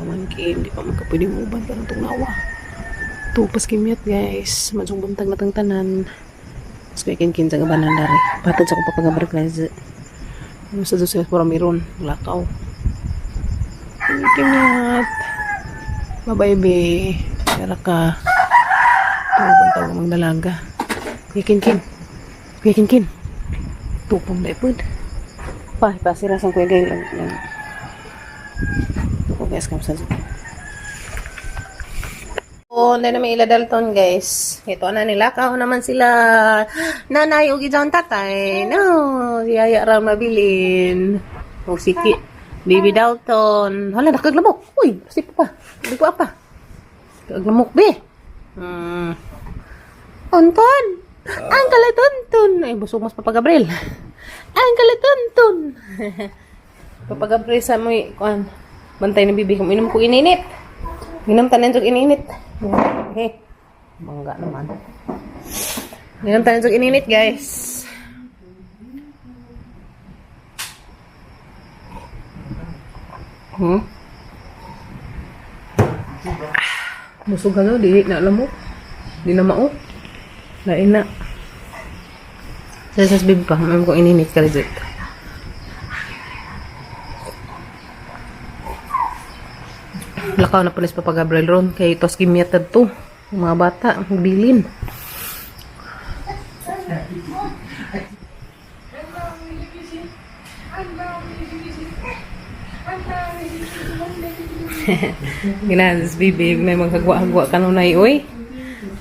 Pamangkin, di pa man ka pwede mo uban karong tugnawa. Tupas kimyat, guys. Madsong buntag na tang tanan. Mas ko ikin-kin sa gabanan dari. Patod sa akong papagabar, guys. Ano sa doon sila pura meron. Lakaw. Kimyat. Bye-bye, be. Tara ka. Tuban tawag mang dalaga. Kuya Kinkin. Kuya Kinkin. Tupong na ipod. Pa, pasira sa Kuya Gay lang. Lang. Tuko, guys, kam sa. Oh, na naman ila Dalton, guys. Ito na nila. Kao naman sila. Nanay, ugi dyan tatay. No, yaya ra mabilin. O siki. Baby Dalton. Hala, nakaglamok. Uy, sip pa. Di ko apa. Kaglamok, be. Onton! Ang kalatonton! Ay, busog mas Papa Gabriel. Ang kalatonton! Papa Gabriel sa mo'y, kuan, bantay ng bibi ko. Minom ko ininit. Minom tanan jud ininit. Okay. Mangga naman. Minom tanan jud ininit, guys. Busog ka no, di na alam mo. Di na mao. Lain na. Sa sa baby pa, may ko ininit ka legit. Lakaw na pulis Papa Gabriel ron kay tos gimyatad to. Yung mga bata, bilin. Ganahan sa baby, may maghagwa-hagwa kanunay, oy.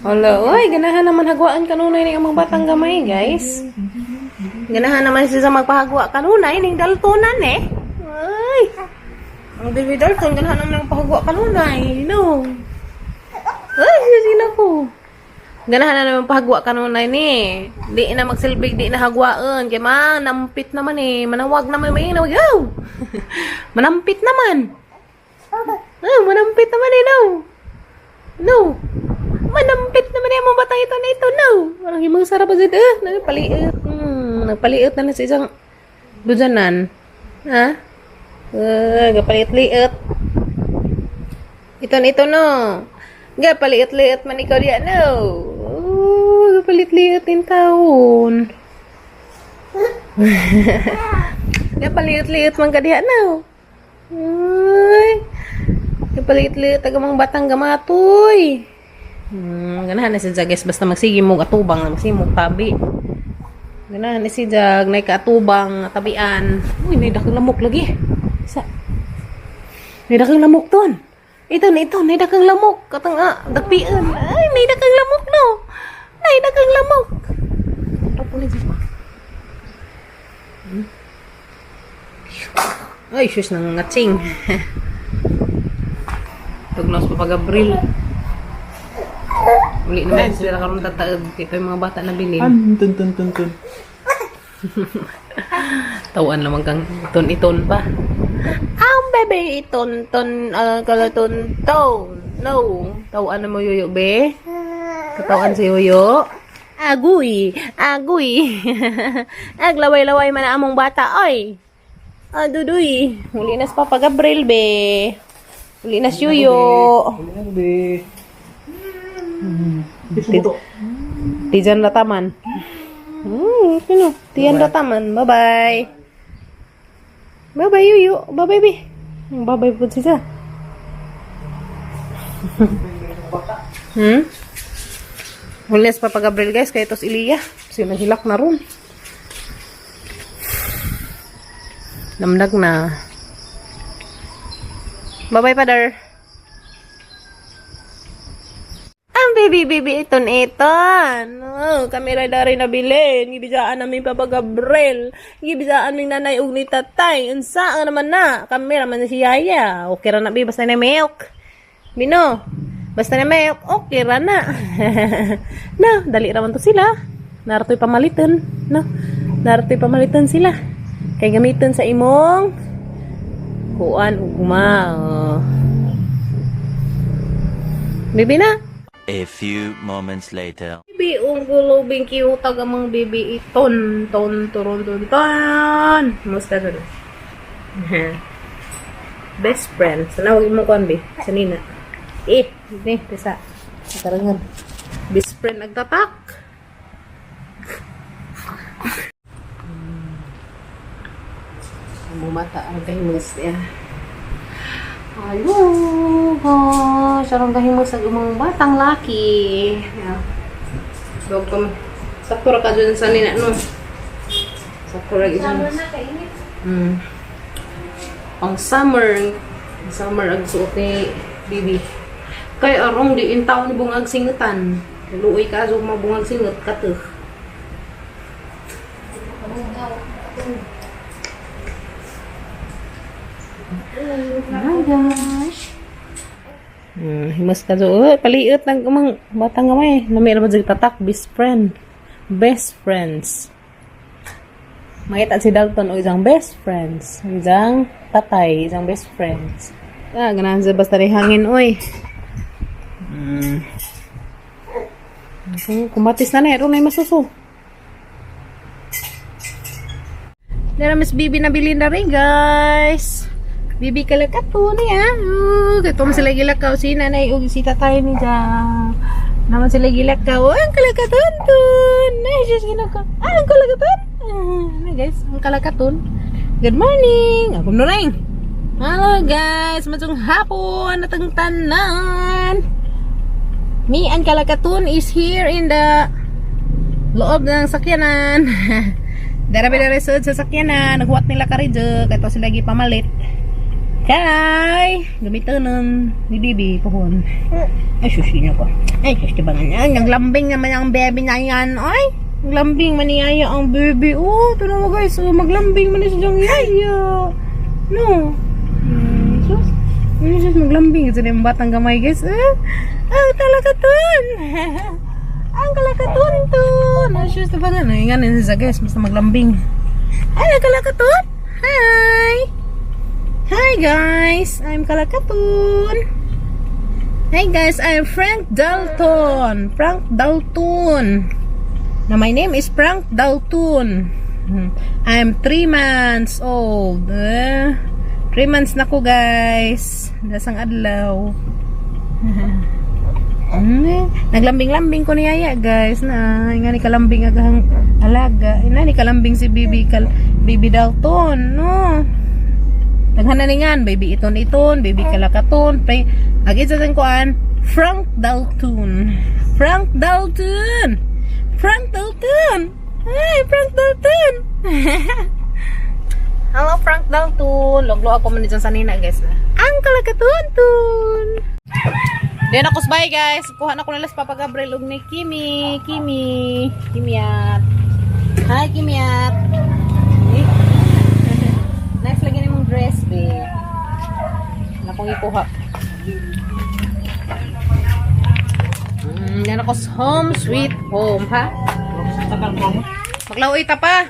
Hala, oy, ganahan naman hagwaan kanunay ning amang batang gamay, guys. Ganahan naman siya sa magpahagwa kanunay ning Daltonan eh. Ay. Ang baby Dalton, ganahan naman ang pahagwa kanunay, no. Ay, sino ko. Ganahan na naman pahagwa kanunay ni. Di na magsilbig, di na hagwaan. Kay ma, nampit naman eh. Manawag naman, may nawag. Oh! Manampit naman. Ah, manampit naman eh, no. No. Manampit naman eh, mga batang ito na ito, no. Parang himang sarap pa eh. Nagpaliit. Nagpaliit na na sa isang dujanan. Ha? Gapaliit-liit. Ito na ito, no. Gapaliit-liit man ikaw diyan, no. Oh, gapaliit-liit din taon. Gapaliit-liit man ka diyan, no. Ay. Gapaliit-liit aga mga batang gamatoy. Ganahan na si Jag, guys. Basta magsige mo atubang, magsige mo tabi. Ganahan na si Jag, nay kaatubang, tabian. Uy, nay dakang lamok lagi. Sa. Nay dakang lamok ton. Ito na ito, nay dakang lamok. Katang ah, dagpian. Ay, nay dakang lamok no. Nay dakang lamok. Ito po na pa. Ay, sus, nangangatsing. Tugnos pa Gabriel. Uli naman sila karon tataod. Ito yung mga bata na bilin. Tun tun tun tun. Tawaan naman kang iton-iton pa. Ang bebe iton ton kalaton ton. No. Tawaan na mo yoyo be. Katawaan si yoyo. Agoy, agoy. Aglaway-laway man ang among bata oy. Aduduy. Huli na si Papa Gabriel be. Huli na si yoyo. Uli na be. Tijan rataman. Sino? Tiyan rataman. Bye-bye. Bye-bye, Yuyu. Bye-bye, be. Bye-bye po siya. Huli sa Papa Gabriel, guys. Kaya tos Iliya. Kasi nahilak na ron. Namdag na. Bye-bye, Father. Ang baby, baby, iton, iton. Oh, kami rin dari nabilin. Gibisaan namin Papa Gabriel. Gibisaan min nanay ug ni tatay. Unsa ang naman na? Kami raman na si Yaya. Okay ra na, bi. Basta na milk. Bino. Basta na milk. Okay ra na. Na, dali ra man to sila. Narato'y pamalitan. No? Narato'y pamalitan sila. Kay gamiton sa imong kuan ugma. Oh. Bibi na. A few moments later. Bibi, ang gulo, bingki utag amang bibi iton, ton, turon, ton, ton. Musta dun? Best friend. Sa nawag imong kuan be? Sa nina. Eh, ni pisa. Karangan. Best friend nagtatak. Bumata ang gahimos niya. Hello, gosh. Arang gahimos sa umang batang laki. Yeah. Dog ko. Sakto ra ka dyan sa nina, no? Sakto ra dyan. Pang summer. Summer ang suot ni Bibi. Kay arong di in taon ni bungag singutan. Luoy ka so mabungag singut katuh. Hi guys. Himas ka so. Oh, paliit ng umang batang gamay. Nami ra ba jud tatak best friend. Best friends. Makita si Dalton o isang best friends. Isang tatay, isang best friends. Ah, ganahan sa basta rin hangin, oy. Kung kumatis na na, na masuso. Dara Miss Bibi na bilin na rin, guys. Bibi kalakato niya. Kato sila gilakaw. Si nanay ug si tatay ni ja. Naman sila gilakaw. Oh, ang kalakaton tun. Ay, Diyos ginoo. Ah, ang kalakaton. Ah, ano, guys, ang kalakaton. Good morning. Ako na rin. Hello guys, matong hapon atong tanan. Me and Kalakatun is here in the loob ng sakyanan. Darabi dara sud sa sakyanan, naghuwat nila karidyo, kato sila gipamalit. Kay, gamiton ni Bibi pohon. Ay susi niya ko. Ay sus diba nga niya? Naglambing naman ang baby na yan. Ay, naglambing man ni Yaya ang baby. Oh, tuno mo guys, oh, maglambing man ni si Jong Yaya. No. Sus. Ano sus, maglambing. Ito na yung batang gamay guys. Ah, ang talakatun. Ang kalakatun to. No, sus, diba nga? Nga na siya guys, basta maglambing. Ay, ang kalakatun. Hi. Hi guys, I'm Kalakatun. Hi guys, I'm Frank Dalton. Frank Dalton. Now my name is Frank Dalton. I'm 3 months old. Eh, 3 months na ko guys. Dasang adlaw. Naglambing-lambing ko ni Yaya guys na nga ni kalambing agahang alaga. Ina ni kalambing si Bibi Kal Bibi Dalton, no. Daghan na ningan, baby iton iton, baby kalakaton, pay agi sa kuan, Frank Dalton. Frank Dalton. Frank Dalton. Hi, Frank Dalton. Hello, Frank Dalton. Loglo ako man dyan sa nina, guys. Ang kalakatun. Then ako bye guys. Kuha na ko nila sa Papa Gabriel ug ni Kimi, Kimi, Kimiat. Hi Kimiat. Eh. Nice lagi ni mong dress, be. Na akong ikuha. Yan ako sa home sweet home, ha? Maglaoy ta pa.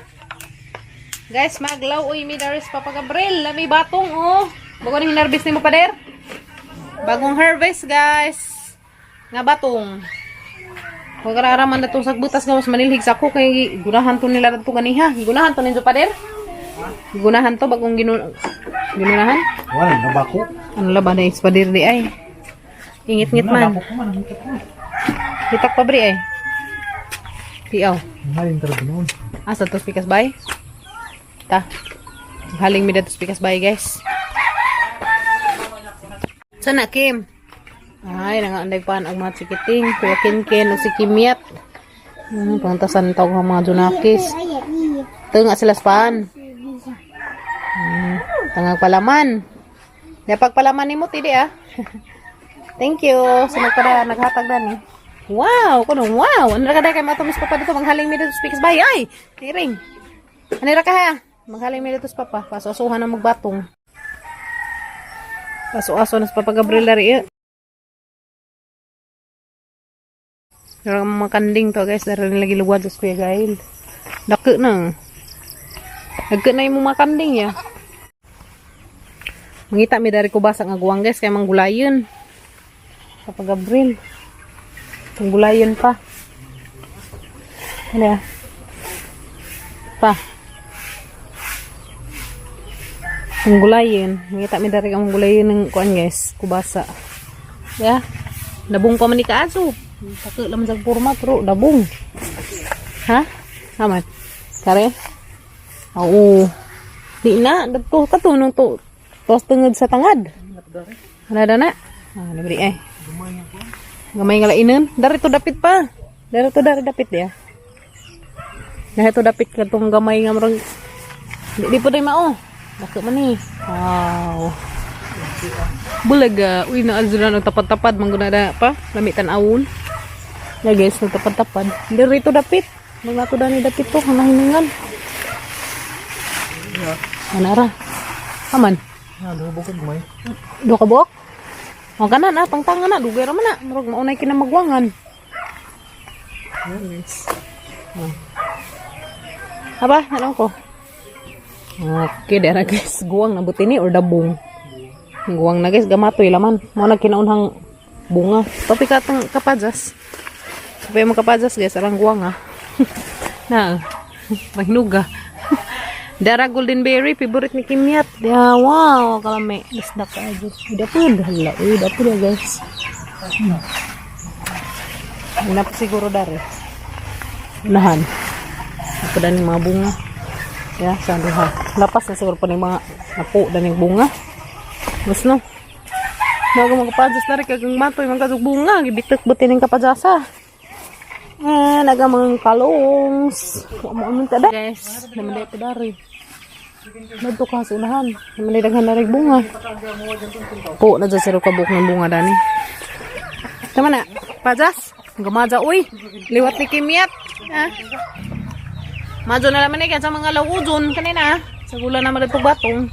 Guys, maglaoy mi daris Papa Gabriel. Lami batong oh. Bago ni hinarbis nimo pader. Bagong harvest, guys. Nga batong. Kung kararaman na itong sagbutas nga mas manilhig sa ako kay gunahan to nila to ganiha. Gunahan to ninyo pader. Gunahan to bagong ginunahan. Wala, nabako. Ano laban na pader di ay. Ingit-ngit man. Nabako man, ang hitak ko. Hitak pa bri ay. Piaw. Ngayon talaga noon. Asa to pikas bay? Ta. Haling mi dato pikas bay, guys. Sana Kim. Ay, nangaanday pa ang mga chikiting, kuya Kinkin, o si Kimiat. Pantasan tawag ang mga junakis. Tunga sila span. Tangag palaman. Napag palaman nimo tidi ah. Thank you. Sa nagpada naghatag dan eh. Wow, kuno wow. Ano ra ka kay matumis pa pa dito manghaling mi dito speaks bay ay. Tiring. Ano ra ka ha? Manghaling mi dito sa papa. Pasuasuhan na magbatong. Paso-aso na sa Papa Gabriel dari eh. Pero ang mga kanding to guys, dari lagi luwad sa Kuya Gail. Dako na. Dako na yung mga kanding ya. Mangita mi dari kubasa nga guwang guys kay manggulayon. Papa Gabriel. Manggulayon pa. Ano ya? Pa. Ang gulayin. Ngita mi dari ang gulayin ng kuan, guys. Kubasa. Ya. Dabong pa man ni kaaso. Tako lang sa porma pero dabong. Ha? Amat. Kare? Oo. Di na. Dagto ka to nung to. Tos tungod sa tangad. Ano na? Ah, libre eh. Gamay nga lainan. Dari to dapit pa. Dari to dari dapit ya. Dari to dapit katong gamay nga murag di po day mao. Dako man ni. Wow. Bulaga, uy na azura nagtapad tapad-tapad mangguna na pa. Lami tan-awon. Ya guys, nagtapad-tapad. Dari to dapit. Magnato dani dapit to hanahinungan. Anara. Aman. Ah, lubog kag may. Do ka buok? O kana na, tangtangan na, dugay ra man na. Murag maunay kinamagwangan. Ayan, guys. Oh. Aba, ano ko? Okay, dara guys. Guwang na buti ni or dabong. Guwang na guys, gamatoy laman. Mao na kinaunhang bunga. Topi ka tang kapajas. Topi mo kapajas guys, arang guwang ha. Na, mahinuga. Dara golden berry, favorite ni Kimyat. Yeah, wow, kalame. Isda ka ajo. Uy, hala. Uy, dapod ya, guys. Inap siguro dare. Unahan. Ako daning mga bunga. Ya, sa duha. Lapas na siguro pa ning mga napo daning bunga. Mas no. Nago mga kapajas na rin kag matoy mga kasug bunga. Gibitak buti ning kapajasa. Eh, naga mga kalongs. Wa mo ta da. Guys, naman ito dari. Madto ka sa unahan. Naman daghan na rin bunga. Po na dyan siro kabuk ng bunga dani. Tama na. Pajas. Gamaja uy. Liwat ni Kimyat. Ha? Majo na naman eh sa mga lawujon kanina. Sa gula na malipog batong.